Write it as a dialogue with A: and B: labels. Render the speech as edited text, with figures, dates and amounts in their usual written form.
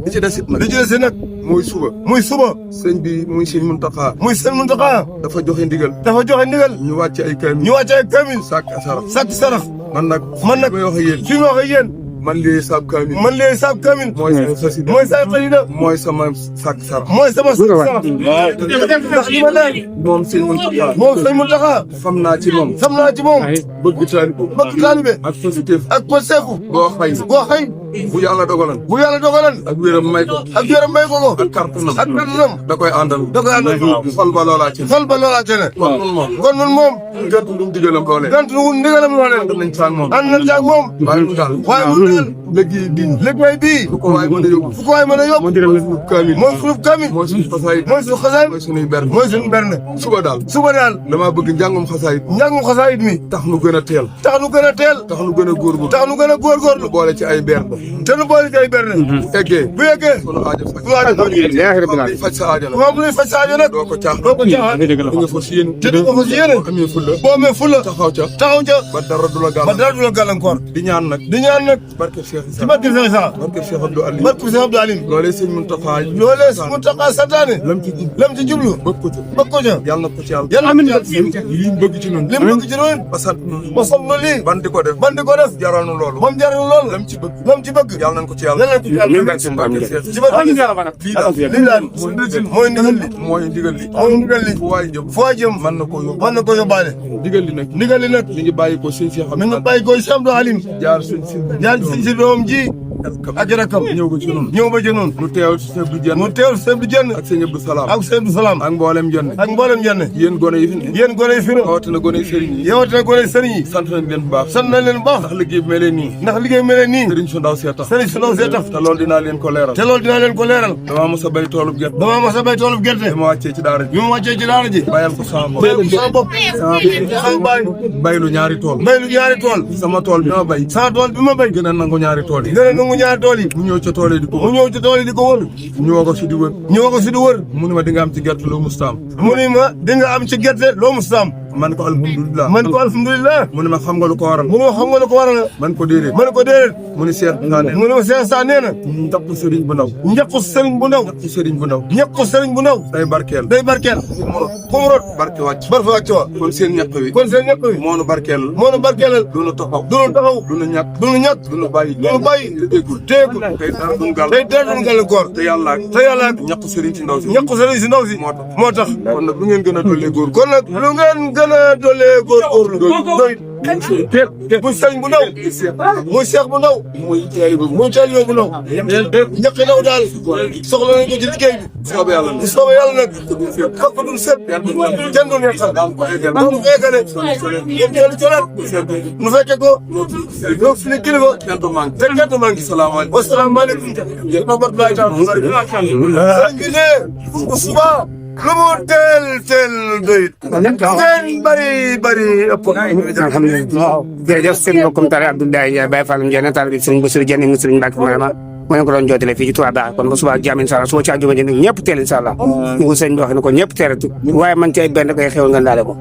A: li ci des it nag
B: li ci des nag
A: mooy suba sëñ bi muy sëñ Muntaxa dafa joxe ndigal ñu wàcc ay kaamil sàkk sarax man nag may wax ak yéen
B: fi ma wax ak yéen
A: man lii saab kaamil
B: mooy sama xasida
A: mooy sama sàkk sarax
B: ndax li ma leer
A: moom sëñ
B: Muntaxa
A: xam naa ci moom bëgg taalibe ak positif boo xëy bu yàlla dogalan ak wéram may ko ak kartanam da koy àndal xol ba loolaa ci ne kon nun moom gant lu ndigalam loolee ànd nañ caag moom waaye mu daal liggéey bii fu ko waay mën a yóbbu mooy fulub kaamil mooy suñu xasaayit mooy suñu berne suba daal damaa bëgg njàngum xasaayit mi tax nu gën a teel tax nu gën a góorgóorlu boole ci ay berne te nu boole ci ay berne bu yeggee sunu aajo faj sa aajo moom luy faj sa aajo nag doo ko caaxaan di nga fa si yéene boo amee fulla taxaw ca ba dara du la gàllankoor di ñaan nag barke Cheikh Abdou Alim loolee sëñ Muntaxa santaane lam ci jublu bëgg ko ca yàlla na ko ci yàlla amiin li mu bëgg ci noonu ba sant nu lii ban di ko def jaral nu loolu lam ci bëgg yàlla nañ ko ci yàlla lii daal mooy ndigal li fu waay jëm mën na ko yóbbaale ndigal li nag mi ngi bàyyi ko sëñ Cheikh Abdou Alim jaar sëñ si doom ji ak rakam ñëw ba ci noonu mu teewal si sëñ Abdou Jenn ak sëñ Abdou Salaam ak mboolem jenn yéen gone yi fi ne rawatina gone yi sëriñ yi sant nañ leen bu baax ndax liggéey bi mel nii sëriñ su ndaw see tax te loolu dinaa leen ko leeral damaa mos a bay toolub gerte bi ma wàccee ci daara ji bàyyal ko sama bopp baylu ñaari tool sama tool bi ma bay gën a nangu ñaari tool yi mu ñëw ca tool yi di ko wër ñu woo ko si di wër mu ne ma di nga am ci gerte loo mustaam man ko alhamdulilah mu ne ma xam nga lu ko waral man ko déedéet mu ne Seex Saa nee na njaqu sëriñ bu ndaw day barkeel fu mu rot barke wàcc wa kon seen ñaq wi moo nu barkeelal du nu taxaw du nu ñàkk du nu bàyyi téegul tey dara duñ gàllankoor te yàlla ak ñaqu sëriñ si ndaw si moo tax kon nag lu ngeen gën a dollee góor doy muy sëriñ bu ndaw muy seex bu ndaw muy taalibe bu ndaw ñaqi ndaw daal soxla nañ ko ci liggéey bi soobee yàlla nag xakk duñ set kenn du neexal mu eggale yéen teelu coraat nu fekke ko loolu suñu kilifa te kenn du manqué wasalaamaaleykum rahmatullahi taala sëriñ bi ne bu subaa lu mu teel doyit ngeen bari ëpp
C: alhamdulilah jërëjëf seen mbokkum tare Abdoulaye Ndiaye Baye Fall Ndiaye taal bi sëriñ Bassirou Dieng mu sëriñ Mbacke Mariama moo leen ko doon jootale fii ci Touba Ba kon ba suba jàmm incha allah suba ci àjjuma ji nag ñëpp teel incha allah ñu ko sëñ bi wax ne ko ñëpp teeratu waaye man ci ay benn koy xew nga ndaale ko